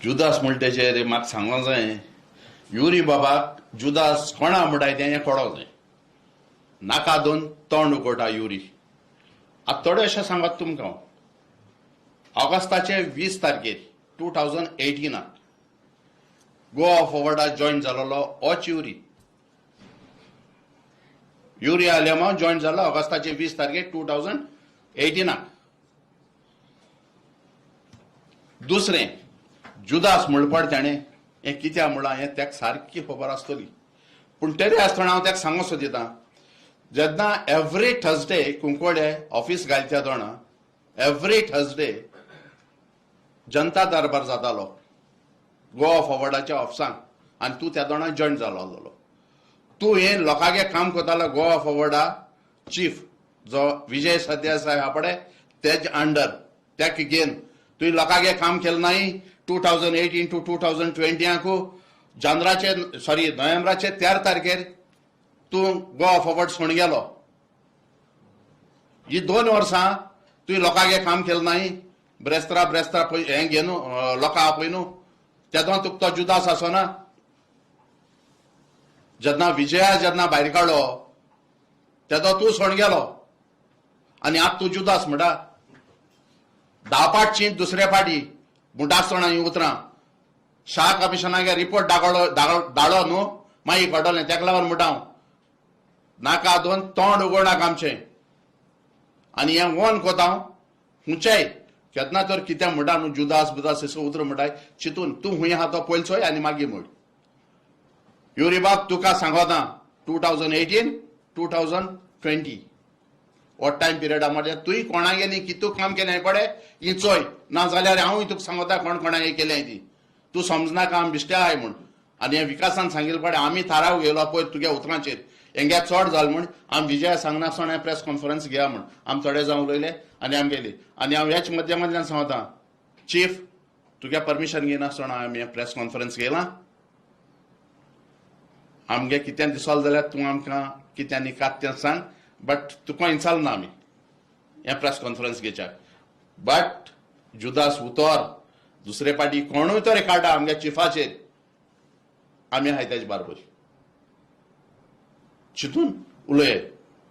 जुदास म्हणटा तेचेर म्हाका सांगोंक जाय, युरी बाबाक जुदास कोणा म्हणटाय तें हें कळोंक जाय. नाका दोन तोंड उगडटा युरी. आतां थोडें अशें सांगत तुमकां हांव, ऑगस्टाचे 20 तारखेर 2018 Goa फॉवर्डा join जालोलो ouch Yuri. Yuri Alemao join जालो ऑगस्टाचे 20 तारखेर 2018. दुसरें, जुदास म्हणपड ताणें हें कित्याक म्हळां हें ताका सारकी खबर आसतली, पूण तरी आसतना हांव ताका सांगूंक सोदितां, जेन्ना एवरी थर्सडे कुंकवडे ऑफिस घालच्या दोणा एवरी थर्सडे जनता दरबार जातालो गोवा फॉवर्डाच्या ऑफिसांक, आनी तूं त्या दोणा जॉयन जालो आसलेलो. तूं हें लोकांगे काम करतालो गोवा फॉवर्डा चीफ जो विजय सरदेसाय आहा पळय तेज अंडर, तेका घेवन तुवें लोकांगे काम केलें नाय. 2018 टू 2020 जानराचे सॉरी नोव्हेंबराचे 13 तारखेर तूं गोवा फॉवर्ड सोडून गेलो. ही 2 वर्सां तुवें लोकांगे काम केलें नाय, ब्रेस्त्रा ब्रेस्त्रा हें घेवन लोकां आपय न्हू, तेदों तुका तो जुदास आसना. जेन्ना विजया जेन्ना भायर काडलो तेदो तूं सोडून गेलो आनी आतां तूं जुदास म्हणटा. 10 पाटची दुसरे फाटी म्हणटा आसतना हीं उतरां शाह कमिशनागे रिपोर्ट दाखवलो धाडलो न्हू, मागीर कळटलें. तेका लागून म्हणटा हांव नाका दोन तोंड उगडनाका आमचें, आनी हें वन कोता हांव खुंयचेय केन्ना तर कितें म्हणटा न्हू जुदास बुदास अशें उतरां म्हणटाय चिंतून तूं खूंय आहा तो पयलीं चोय आनी मागीर म्हण. युरी बाब तुका सांगोता 2018 2020 हो टायम पिरियडा मदें तुवें कोणागेली कितू काम केलें पळय ही चोय, ना जाल्यार हांवूय तुका सांगता कोण कोणागे केलें ती, तूं समजनाका आमी बेश्टे आहाय म्हूण. आनी हें विकासान सांगिल्लें पळय आमी थाराव घेयलो पळय तुगे उतरांचेर, हेंगे चड जालें म्हूण आमी विजया सांगनासतना प्रेस कॉन्फरन्स घेया म्हूण आमी थोडे जावन उलयले आनी आमी गेली. आनी हांव ह्याच माध्यमांतल्यान सांगता चीफ, तुगे परमिशन घेयनासतना आमी हें प्रेस कॉन्फरन्स घेयलां. आमगे कितें दिसोल जाल्यार तूं आमकां कितें निकात तें सांग, बट तुका हिंसाल ना आमी हें प्रेस कॉन्फरन्स घेवच्याक. बट जुदास उतर दुसरे पाटी कोणूय तर काडटा आमगे चिफाचेर, आमी आहाय तेजे बारबर चिंतून उलय.